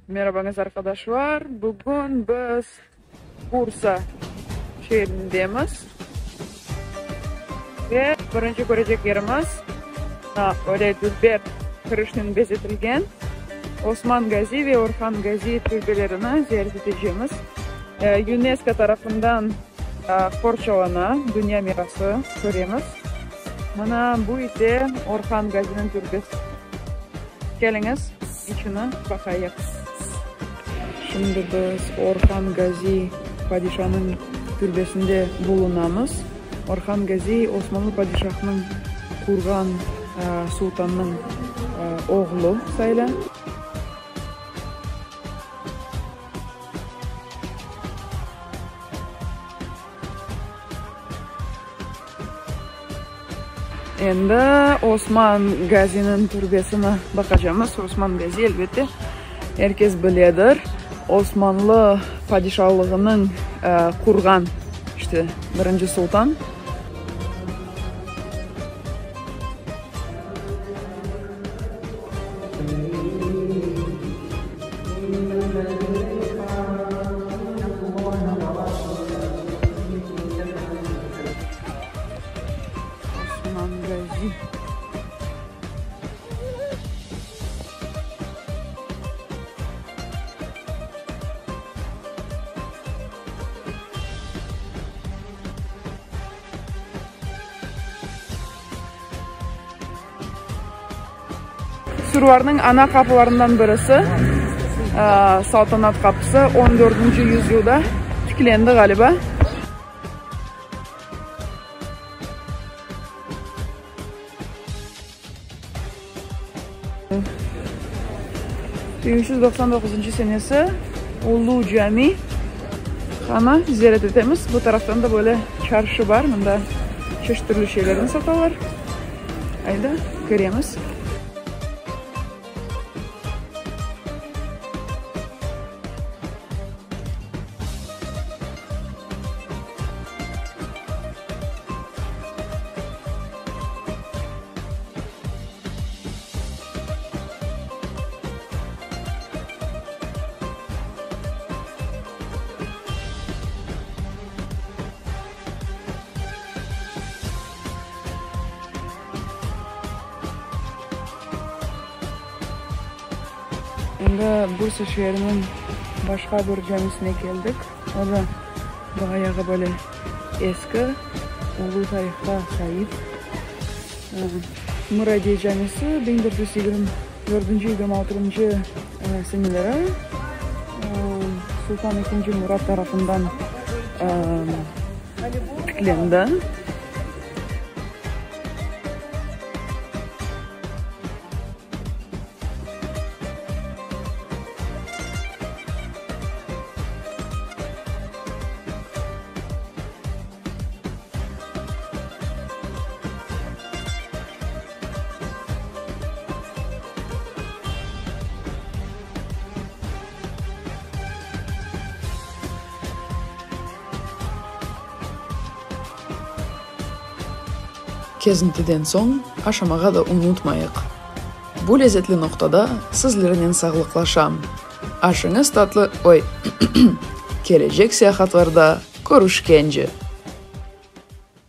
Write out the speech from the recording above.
Merabañız arqadaşlar! Bugün biz Bursa şeerindemiz ve birinci körecek yerimiz, öyle dülber kirişnen bezetilgen Osman Gazi ve Orhan Gazi türbelerini ziyaret etecemiz. UNESCO tarafından qorçalana, dünya mirası köremiz. Mına bu ise Orhan Gaziniñ türbesi. Keliñiz, içini baqayıq. Şimdi biz Orhan Gazi padişanıñ türbesinde bulunamız. Orhan Gazi, Osmanlı padişahnıñ qurğan sultannıñ oğlu sayıla. Endi Osman Gaziniñ türbesini baqacamız. Osman Gazi, elbette, er kes biledir, Osmanlı padişalığınıñ qurğan, işte, birinci sultan. Osman Gazi. Survarnıñ ana qapılarından birisi, Saltanat qapısı, on dördünci yüzyılda tiklendi, ğaliba. 1399 senesi Ulu Cami hanı ziyaret etemiz. Bu taraftan da böyle çarşı bar, mında çeşit türlü şeylerni satalar. Ayda, kiremiz. Endi Bursa şeeriniñ başqa bir camisine keldik. O da bayağı böyle eski, ulu tarihqa saip. Muradiye camisi 1424-yigirmi altıncı seneleri Sultan ekinci Murad tarafından tiklendi. Kezintiden soñ aşamağa da unutmayıq. Bu lezetli noqtada sizlernen sağlıqlaşam. Aşıñız tatlı, oy, kelecek seyahatlarda körüşkence!